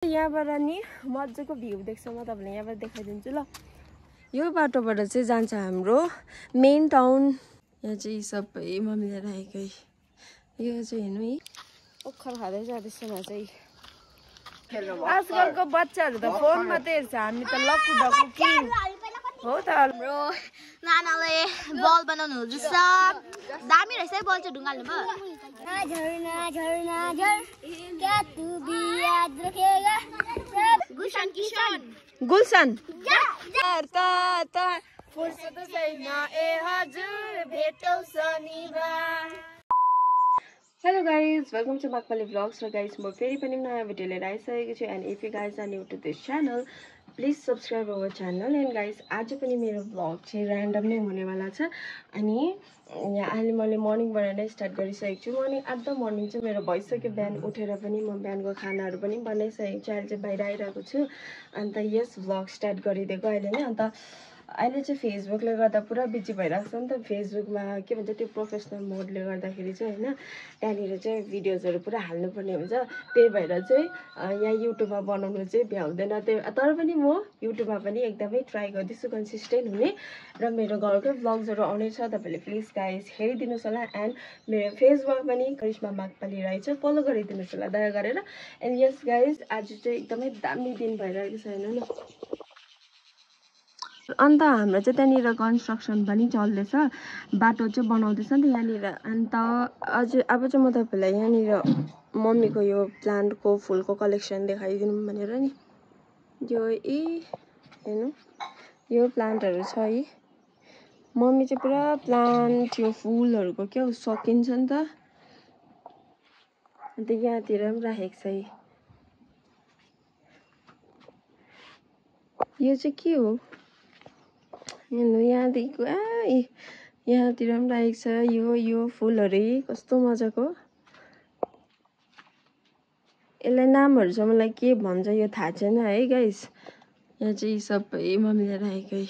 यहाँबाट नि मजाको भ्यू देख्छ म तपाईलाई यहाँबाट देखाइदिन्छु ल। यो बाटोबाट चाहिँ जान्छ हाम्रो मेन टाउन। यहाँ चाहिँ सबै मम्मीले राखेकै यो चाहिँ हेर्नु है ओखर खाँदै जाँदैछ म चाहिँ। आजकलको बच्चाहरू त फोन मात्रै हेर्छ, हामी त लक्कु डक्कु के हो त। हाम्रो नानाले बल बनाउनु हुँदैछ, दामी रहेछ है बल चाहिँ ढुङ्गाले भयो। गुलशन फुर्सद छैन ए हजुर भेटौ शनिबार। Hello guys, welcome to Makpali vlogs. र गाइज म फेरि पनि नयाँ भिडियो लिएर आइसकेको छु। And if you guys are new to this channel please subscribe our channel. And guys आज पनि मेरो भ्लग चाहिँ ऱ्यान्डम नै हुनेवाला छ। अनि यहाँ अहिले मैले मर्निङबाट नै स्टार्ट गरिसकेको छु। मर्निङ एट द मर्निङ चाहिँ मेरो भइसक्यो, बिहान उठेर पनि म बिहानको खानाहरू पनि बनाइसकेको छु। अहिले चाहिँ बाहिर आइरहेको छु। अन्त यस भ्लग स्टार्ट गरिदिएको अहिले नै। अन्त अहिले चाहिँ फेसबुकले गर्दा पुरा बिजी भइरहेको छ नि त। फेसबुकमा के भन्छ त्यो प्रोफेसनल मोडले गर्दाखेरि चाहिँ होइन, त्यहाँनिर चाहिँ भिडियोजहरू पुरा हाल्नुपर्ने हुन्छ। त्यही भएर चाहिँ यहाँ युट्युबमा बनाउनु चाहिँ भ्याउँदैन। तर पनि म युट्युबमा पनि एकदमै ट्राई गर्दैछु कन्सिस्टेन्ट हुने। र मेरो घरकै भ्लग्सहरू आउने छ, तपाईँले प्लिज गाइज हेरिदिनुहोस् होला। एन्ड मेरो फेसबुकमा पनि करिश्मा माकपाली रहेछ, फलो गरिदिनुहोस् होला दया गरेर। एन्ड यस गाइज आज चाहिँ एकदमै दामी दिन भइरहेको छ हेर्नु न। अन्त हाम्रो चाहिँ त्यहाँनिर कन्स्ट्रक्सन पनि चल्दैछ, बाटो चाहिँ बनाउँदैछ नि त यहाँनिर। अन्त अब चाहिँ म तपाईँलाई यहाँनिर मम्मीको यो प्लान्टको फुलको कलेक्सन देखाइदिनु भनेर नि। यो हेर्नु यो प्लान्टहरू छ है। मम्मी चाहिँ पुरा प्लान्ट यो फुलहरूको क्या हो सकिन्छ नि त। अन्त यहाँतिर पनि राखेको छ है। यो चाहिँ के हो हेर्नु, यहाँदेखिको यहाँतिर पनि राखेको छ यो फुलहरू कस्तो मजाको। यसलाई नामहरू चाहिँ मलाई के भन्छ यो थाहा छैन है गाइस। यहाँ चाहिँ सबै मम्मीले राखेकै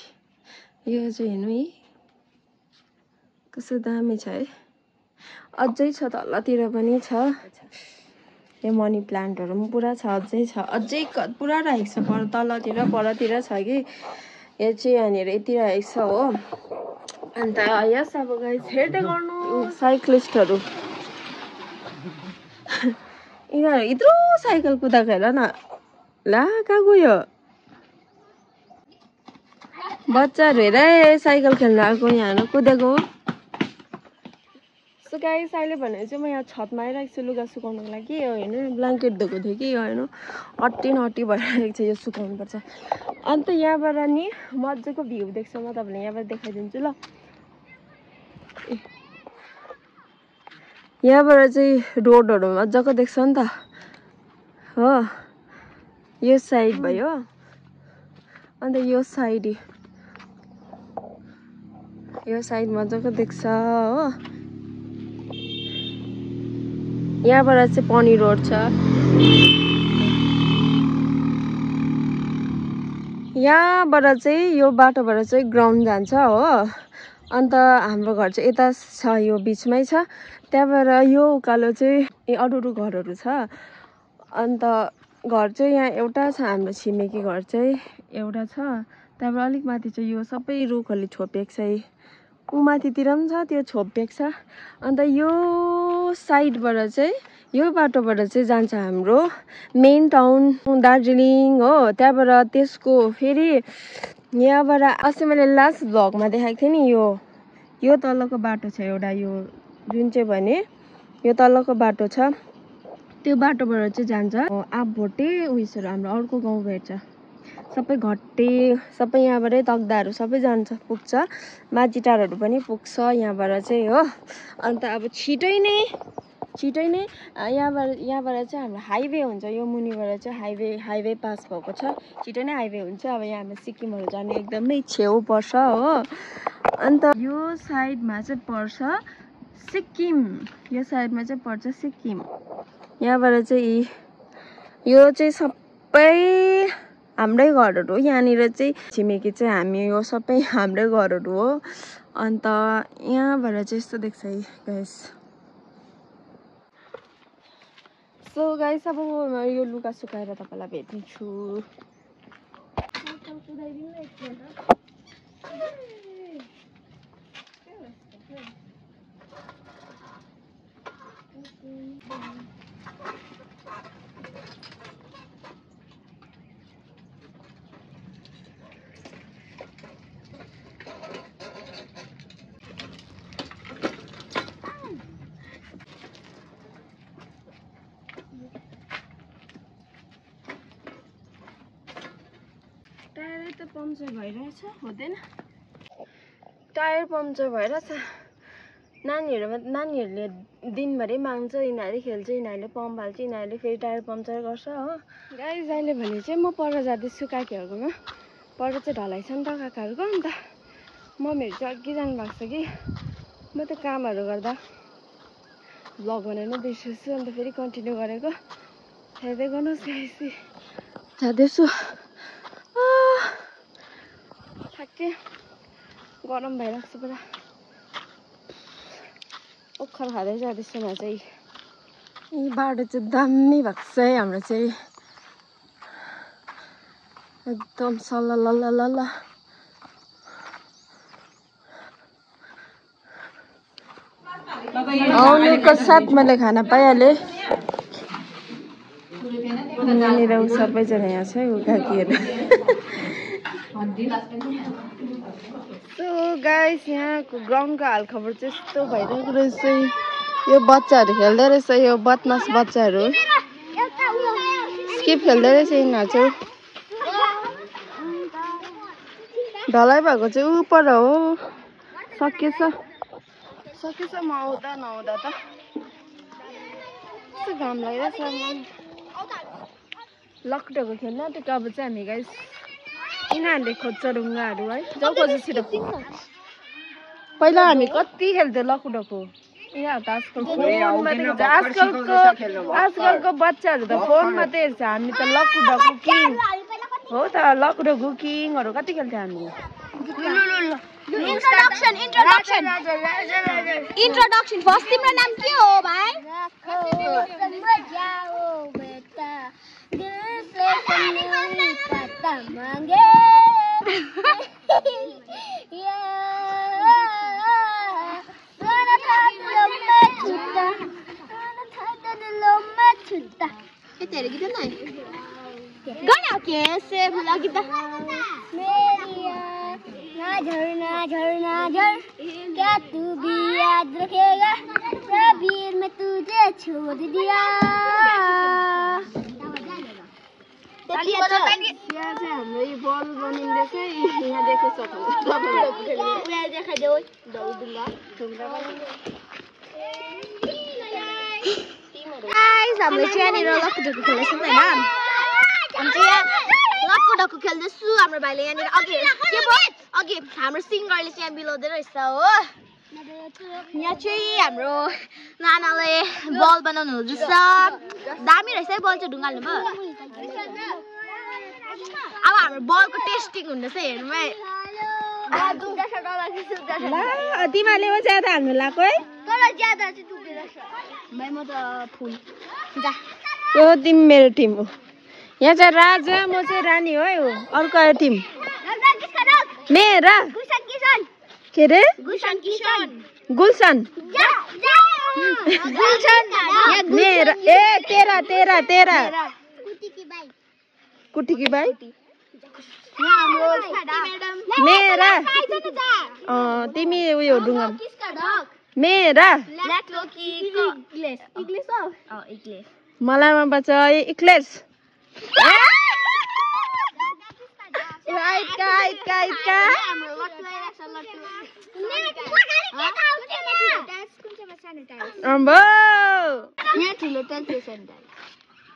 यो चाहिँ हेर्नु है कस्तो दामी छ है। अझै छ तलतिर पनि छ, यो मनी प्लान्टहरू पनि पुरा छ, अझै पुरा राखेको छ। तलतिर परतिर छ कि यो चाहिँ यहाँनिर यति राखेको छ हो। अन्त यस अब गाइस हेर्दै गर्नु साइक्लिस्टहरू यिनीहरू यत्रो साइकल कुदाएको हेर न। ला कहाँ गयो बच्चाहरू, हेर साइकल खेल्न आएको यहाँ कुदेको। सो गाइस अहिले भने चाहिँ म यहाँ छतमा आइरहेको छु लुगा सुकाउनुको लागि। यो हेर्नु ब्ल्याङ्केट धोएको थियो कि यो हेर्नु अट्टी भइरहेको छ, यो सुकाउनु पर्छ। अन्त यहाँबाट नि मजाको भ्यू देख्छ, म तपाईँलाई यहाँबाट देखाइदिन्छु ल। यहाँबाट चाहिँ रोडहरू मजाको देख्छ नि त हो। यो साइड भयो, अन्त यो साइड मजाको देख्छ हो। यहाँबाट चाहिँ पनी रोड छ। यहाँबाट चाहिँ यो बाटोबाट चाहिँ ग्राउन्ड जान्छ हो। अन्त हाम्रो घर चाहिँ यता छ, यो बिचमै छ। त्यहाँबाट यो उकालो चाहिँ अरू घरहरू छ। अन्त घर चाहिँ यहाँ एउटा छ, हाम्रो छिमेकी घर चाहिँ एउटा छ। त्यहाँबाट अलिक माथि चाहिँ यो सबै रुखहरूले छोपेको छ है। ऊ माथितिर पनि छ त्यो छोपेको छ। अन्त यो साइडबाट चाहिँ यो बाटोबाट चाहिँ जान्छ हाम्रो मेन टाउन दार्जिलिङ हो। त्यहाँबाट त्यसको फेरि यहाँबाट अस्ति मैले लास्ट भ्लगमा देखाएको थिएँ नि, यो तलको बाटो छ एउटा, यो जुन चाहिँ भने यो तलको बाटो छ। त्यो बाटोबाट चाहिँ जान्छ आभोटे उयसहरू हाम्रो अर्को गाउँ भेट्छ, सबै घट्टे सबै यहाँबाटै तक्दाहरू सबै जान्छ पुग्छ, माझीटारहरू पनि पुग्छ यहाँबाट चाहिँ हो। अन्त अब छिटै नै यहाँबाट चाहिँ हाम्रो हाइवे हुन्छ। यो मुनिबाट चाहिँ हाइवे पास भएको छ, छिटै नै हाइवे हुन्छ। अब यहाँ हाम्रो सिक्किमहरू जाने एकदमै छेउ पर्छ हो। अन्त यो साइडमा चाहिँ पर्छ सिक्किम, यो साइडमा चाहिँ पर्छ सिक्किम। यहाँबाट चाहिँ यो चाहिँ सबै हाम्रै घरहरू हो। यहाँनिर चाहिँ छिमेकी चाहिँ हामी यो सबै हाम्रै घरहरू हो। अन्त यहाँबाट चाहिँ यस्तो देख्छ है गाइस। सो गाइस अब यो लुगा सुकाएर तपाईलाई भेट्छु टायर त पम्चर भइरहेछ हुँदैन टायर पम्चर भइरहेछ नानीहरूले दिनभरि माग्छ यिनीहरूले खेल्छ यिनीहरूले पम्प हाल्छ यिनीहरूले फेरि टायर पम्चर गर्छ हो गाइस अहिले भने चाहिँ म पर जाँदैछु काकीहरूकोमा पर चाहिँ ढलाइ छ नि त काकाहरूको अन्त मम्मीहरू चाहिँ अघि जानु भएको छ कि म त कामहरू गर्दा भ्लग बनाउनु बिर्सेछु अन्त फेरि कन्टिन्यू गरेको हेर्दै गर्नुहोस् गाइस जाँदैछु थाके गरम भइरहेको छ पुरा ओखर खाँदै जाँदैछ म चाहिँ यी बाटो चाहिँ दामी भएको छ है हाम्रो चाहिँ एकदम सल्ल आउनुको साथ मैले खाना पाइहालेँ यहाँनिर सबैजना यहाँ छ ऊ काकीहरू सो गाइस यहाँको ग्राउन्डको हालखबर चाहिँ यस्तो भइरहेको रहेछ यो बच्चाहरू खेल्दै रहेछ यो बदमास बच्चाहरू स्किप खेल्दै रहेछ यिनीहरू चाहिँ ढलाइ भएको चाहिँ ऊ पर हो सकेछ म आउँदा नआउँदा त कस्तो घाम लागिरहेछ लकडाउनको खेल्न आँटेको अब चाहिँ हामी गाइस यिनीहरूले खोज्छ ढुङ्गाहरू है जाउ खोज्छ छिटो पहिला हामी कति खेल्थ्यौँ लकुडोको यिनीहरू त आजकलको बच्चाहरू त फोन मात्रै हेर्छ हामी त लकुडोको किङ हो त लकुडोको किङहरू कति खेल्थ्यौँ हामी इन्ट्रोडक्सन फर्स्ट तिम्रो नाम के हो भाइ तेरे गीत नहीं गाना कैसे भुला गीत ना झरना झरना झर क्या तू भी याद रखेगा कबीर मैं तुझे छोड़ दिया यहाँ चाहिँ हाम्रो यो बल बनिँदैछ यहाँ देख्न गाइस हामीले चाहिँ यहाँनिर लक्कुडक्कु खेल्दैछौँ होइन हामी चाहिँ यहाँ लक्कुडक्कु खेल्दैछु हाम्रो भाइले यहाँनिर अघि हाम्रो सिङ्गरले चाहिँ यहाँ बिलाउँदै रहेछ हो यहाँ चाहिँ हाम्रो नानाले बल बनाउनु हुँदैछ दामी रहेछ है बल चाहिँ ढुङ्गाल्नु भयो अब हाम्रो बलको टेस्टिङ हुँदैछ हेर्नु है तिमीहरूले ज्यादा हाल्नु लाग्यो है म त फुल जा यो तिमी मेरो टिम हो यहाँ चाहिँ राजा म चाहिँ रानी हो अर्को टिम मेरा के रे गुलसन मेरा ए तेरा तेरा तेरा कुटी की बाई मेरा तिमी उयो ढुङ्गा मेरा मलाई मन पर्छ इक्लेस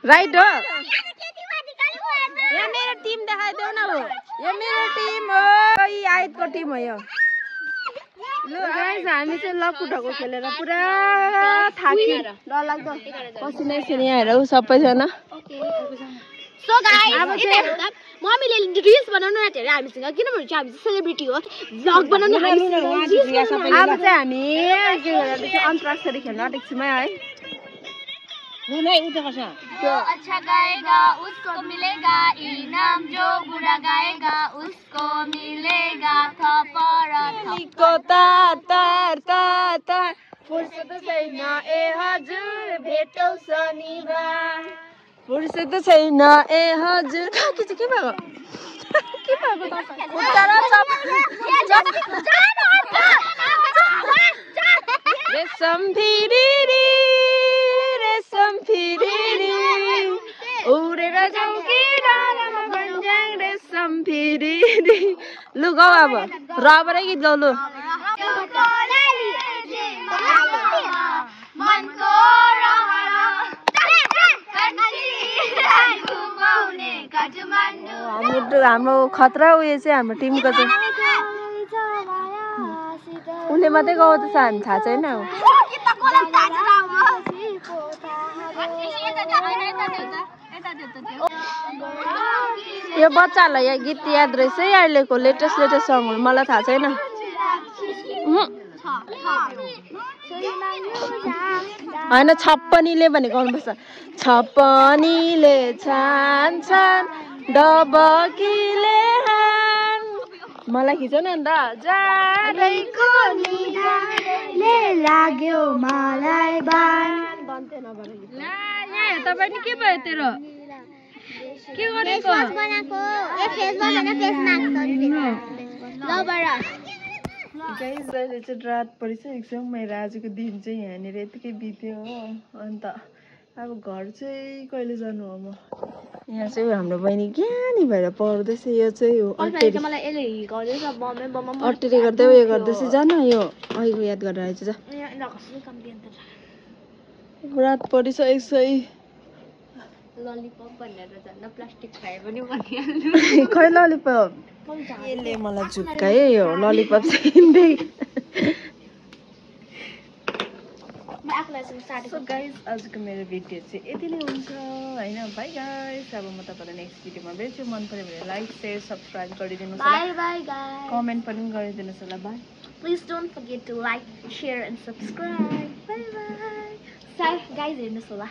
राइट हो यहाँ मेरो टिम देखाइदेऊ न हो यो मेरो टिम हो आइतको टिम हो यो हामी चाहिँ लकुटको खेलेर पुरा थाक्यो डरलाग्दो पसिना यहाँ हेरौ सबैजना सो गाइस मम्मीले रिल्स बनाउनु न धेरै हामीसँग किनभने चाहिँ हामी सेलिब्रिटी हो भ्लग बनाउनु अब चाहिँ हामी के गर्दैछौँ अन्ताक्षरी खेल्न आँटेको छौँ है जो अच्छा गाएगा उसको मिलेगा इनाम जो बुरा गाएगा उसको मिलेगा थप्पड फुर्सद छैन ए हजुर भेटौ शनिबार फुर्सद छैन ए हजुर के भएको रेशम फिरी उडेर जाउँ कि डाँडामा भन्ज्याङ रेशम फिरी लु गाउ अब रबरै गीत गाउ लु हाम्रो खतरा उयो चाहिँ हाम्रो टिमको चाहिँ उसले मात्रै गाउँदैछ हामी थाहा छैन यो बच्चाहरूलाई यहाँ गीत याद रहेछ है अहिलेको लेटेस्ट सङहरू मलाई थाहा छैन होइन छप्पनीले भने गाउनुपर्छ छप्पनीले छान डबकीले हान मलाई खिच न अन्त जाडैको निधारले लाग्यो मलाई बान तपाईँ नि के भयो तेरो के गरेको गाइस अहिले चाहिँ रात परिसकेको छ मेरो आजको दिन चाहिँ यहाँनिर यतिकै बित्यो हो अन्त अब घर चाहिँ कहिले जानु हो म यहाँ चाहिँ हाम्रो बहिनी ज्ञानी भएर पढ्दैछ यो चाहिँ हो अटेरी गर्दै उयो गर्दैछ जान यो अहिलेको याद गरेर आएछ जा रात परिसकेको छ ललिपप भनेर झन् प्लास्टिक खाए पनि भनिहाल्नु खै ललिपप यसले मलाई झुक्कायो यो ललिपप चाहिँ सो गाइस आजको मेरो भिडियो चाहिँ यति नै हुन्छ होइन बाई गाइस अब म तपाईँलाई नेक्स्ट भिडियोमा भेट्छु मन पर्यो भने लाइक शेयर सब्सक्राइब गरिदिनुहोस् कमेन्ट पनि गरिदिनुहोस् होला bye please don't forget to like share and subscribe bye bye guys हेर्नुहोस् होला